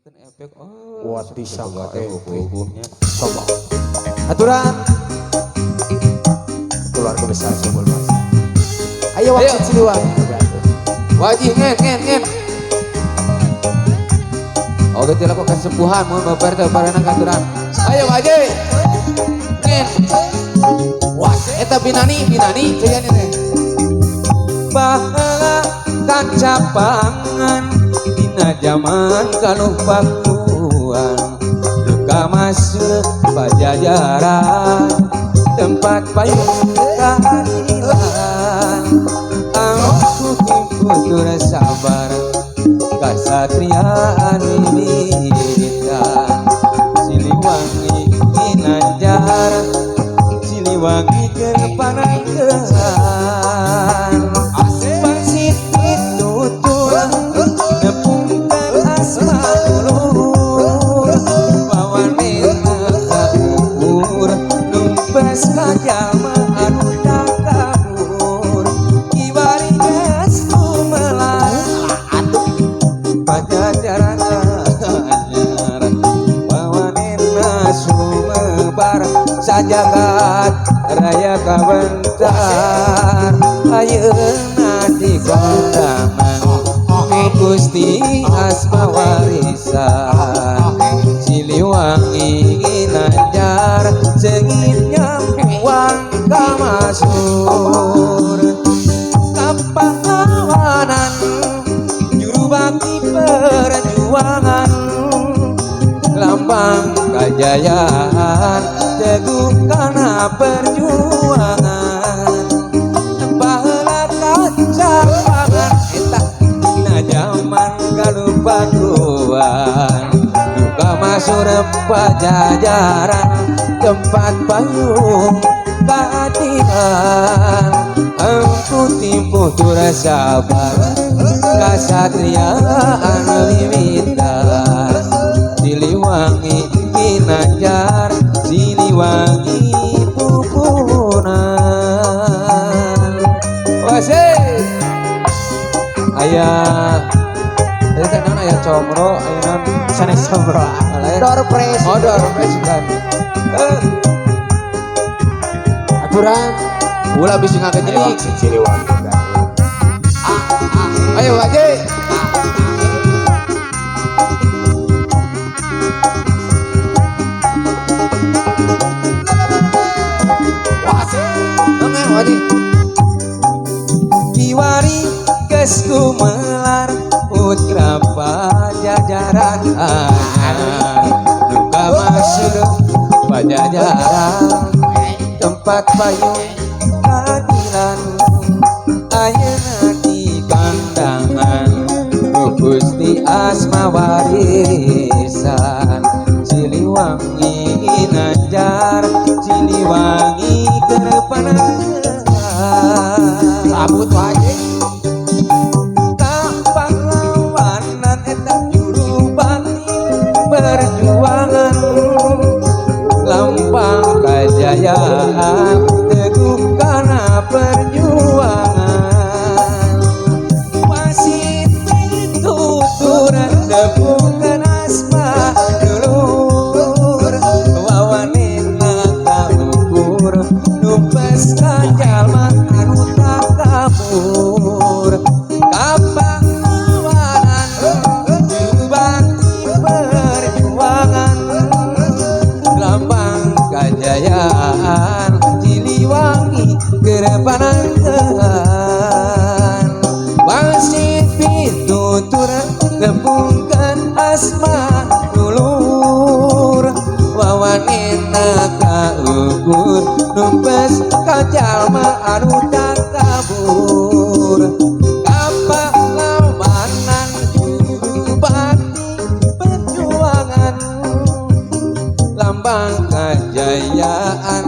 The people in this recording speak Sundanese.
Mikeun efek oh. Wah, disangka efek. Hukumnya. Coba. Aturan. Keluarga besar Sebul Masa. Ayo Ayo. waktu Siliwangi. Wajib ngen ngen ngen. Oke tidak kok kesepuhan mun baper teh barena katuran. Ayo wajib. Ngen. Wah, eta binani binani ceyan teh. Baheula kacapangan dina jaman kalupakuan. Luka masuk pajajaran tempat payung keadilan. Aku timputur sabar kasatriaan wimitan. Siliwangi ginanjar Siliwangi keur panangkehan. Pangsit pitutur nepungkeun asma dulur. Pawanena kaukur numpes ka jalma anu takabur. Kiwari geus gumelar pajajaran anyar. Pawanena sumebar sajagat raya kawentar. Ayeuna di kondangan Gusti asma warisan. Siliwangi ginanjar seungit nyampuang ka masur. Kapahlawanan juru bakti perjuangan. Lambang kajayaan teguh kana perjuangan. Baheula kacapangan eta dina jaman kalupakuan. Duka masur pajajaran tempat payung keadilan. Engku timpuh tur sabar kasatriaan wimitan. Siliwangi ginanjar Siliwangi pupunan. Wasih aya tadi teh naon aya comro aya naon Sanes comro. Lain. Door press. Oh, door press kan. Aturan. Ulah bisi ngagejelik. Siliwangi. Ayo wajib. Nongen wajib. Kiwari geus gumelar putra pajajaran anyar. Duka masuk pajajaran tempat payung keadilan. Ayeuna di kandangan Gusti asma warisan. Siliwangi ginanjar Siliwangi keur panangkehan. Sabut wajib. Kapahlawanan eta juru bakti perjuangan. Lambang kajayaan teguh kana perjuangan. Wasit pituturan nepungkeun asma dulur. Wawanena kaukur numpes ka jalma anu takabur. Kapahlawanan juru bakti perjuangan. Lambang kajayaan Siliwangi keur panangkehan. Wasit pitutur nepungkeun asma dulur. Wawanena kaukur numpes ka jalma anu takabur. Kapahlawanan juru bakti perjuangan. Lambang kajayaan